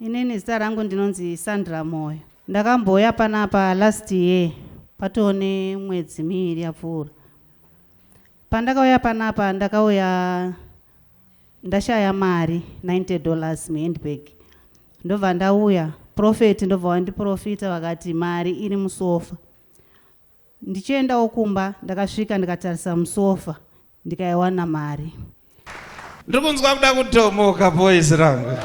Inini zita rangu ndinonzi Sandra Moyo. Ndakambouya panapa last year patoo nemwedzi miiri yapfuura. Pandakauya panapa ndakauya ndashaya mari 90 dollars muhandbag. Ndobva ndauya prophet ndobva wandiprofita vakati mari iri musofa. Ndichiendawo kumba ndakasvika ndikatarisa musofa ndikaiwana mari. Ndiri kunzwa kuda kudhomoka boys rangu.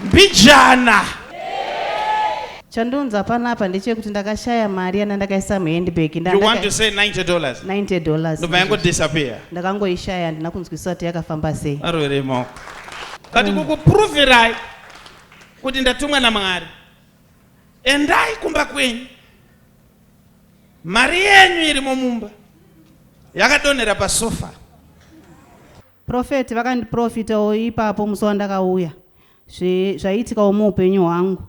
Mbijana. Chandiunza panapa ndechekuti ndakashaya mari yana ndakaisa muhandbag. You want to say 90 dollars? 90 dollars. Ndobva yango disappear. Ndakangoishaya handina kunzwisisa kuti yakafamba sei. Arwere maoko. But kukuprovirai kuti ndatumwa naMwari. Endai kumba kwenyu. Mari yenyu irimo mumba yakadonhera pasofa. Prophet vakandiprofitawo ipapo musi wandakauya zvaiitikawo muupenyu hwangu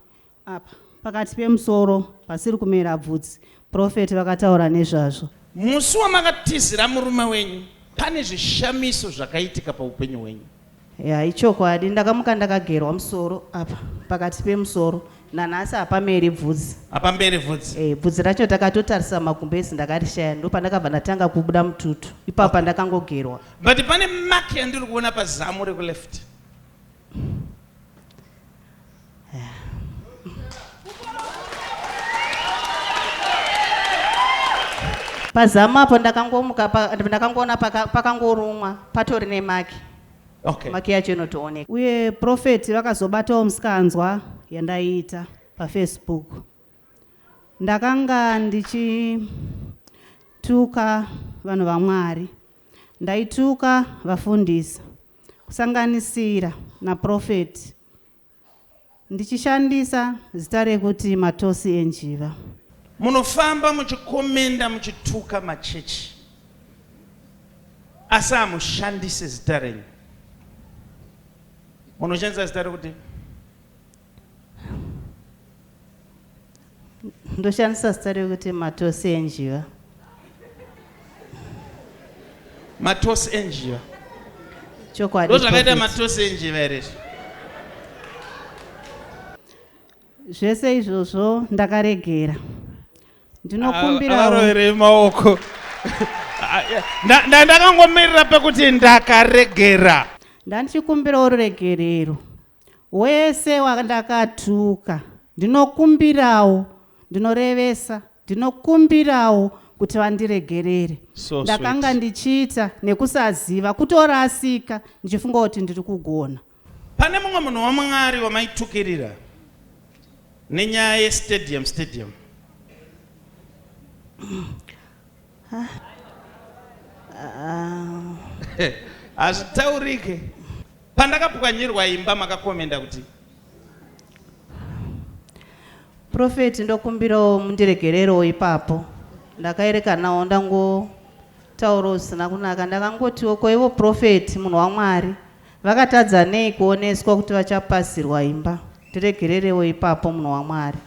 apa pakati pemusoro pasiri kumera bvudzi prophet vakataura nezvazvo. Musi wamakatizira murume wenyu pane zvishamiso zvakaitika paupenyu hwenyu. Ya ichokwadi ndakamuka ndakagerwa musoro apa pakati pemusoro nanhasi hapameri bvudzi. Hapameri bvudzi. Eh, bvudzi racho takatotarisa magumbezi ndakarishaya ndopandakabva ndatanga kubuda mututu ipapo okay. Pandakangogerwa. But pane mark yandiri kuona pazamu rekuleft. Pazamu apo ndakangomuka ndakangoona pakangorumwa patori nemaki. Okay. Maki yacho inotooneka. Uye prophet vakazobatawo musikanzwa yandaiita paFacebook. Ndakanga ndichituka vanhu vaMwari. Ndaituka vafundisi kusanganisira naProphet ndichishandisa zita rekuti Matosi Enjiva. Munofamba muchikomenda muchituka machechi asi hamushandise zita renyu. Munoshandisa zita rekuti Ndoshandisa zita rekuti Matosi Enjiva. Matosi enjiva. Chokwadi. Ndozvakaita matosi enjiva here izvi? Zvese izvozvo ndakaregera. Ndinokumbira Aroverei maoko. Ndakangomirira pekuti ndakaregera. Ndandichikumbirawo ruregerero. Wese wandakatuka ndinokumbirawo, ndinorevesa, ndinokumbirawo kuti vandiregerere. So Ndakanga sweet. ndichiita nekusaziva, kutorasika ndichifunga kuti ndiri kugona. Pane mumwe munhu waMwari wamaitukirira nenyaya yestadium stadium. Hazvitaurike. Pandakapwanyirwa imba makakomenda kuti Prophet ndokumbirawo mundiregererewo ipapo. Ndakaerekanawo ndangotaurawo zvisina kunaka. Ndakangotiwo ko ivo prophet munhu waMwari vakatadza nei kuoneswa kuti vachapasirwa imba. Ndiregererewo ipapo munhu waMwari.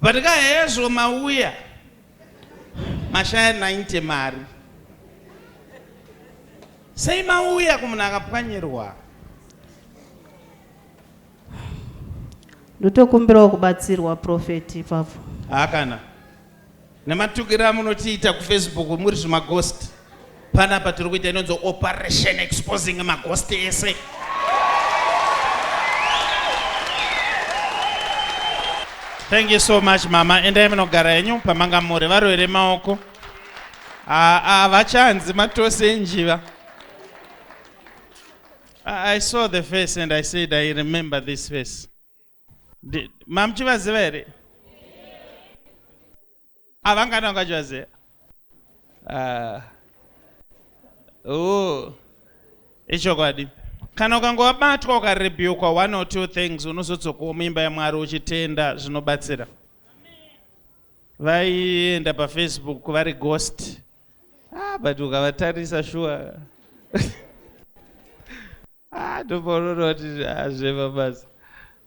But ka hezvo mauya mashaya 90 mari. Sei mauya kumunhu akapwanyirwa? Ndotokumbirawo kubatsirwa prophet ipapo. Haa kana. Nematukiro amunotiita kuFacebook muri zvimaghost. Panapa tiri kuita inonzi operation exposing maghost ese. Thank you so much mama. Endai munogara henyu pamanga muri varovere maoko. Havachanzi matosi enjiva. I saw the face and I said I remember this face. Mamuchivaziva here? Havangani vanga vachivaziva? Oh. Ichokwadi. Kana ukanga wabatwa ukarebukwa one or two things unozodzokawo muimba yaMwari uchitenda zvinobatsira. Vaienda paFacebook vari ghost. But ukavatarisa sure. Ndopaunoona kuti zveva basa.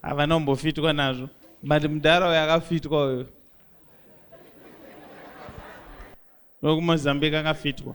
Havana kumbofitwa nazvo. But mudhara uyu akafitwa uyu. WekuMozambique akafitwa.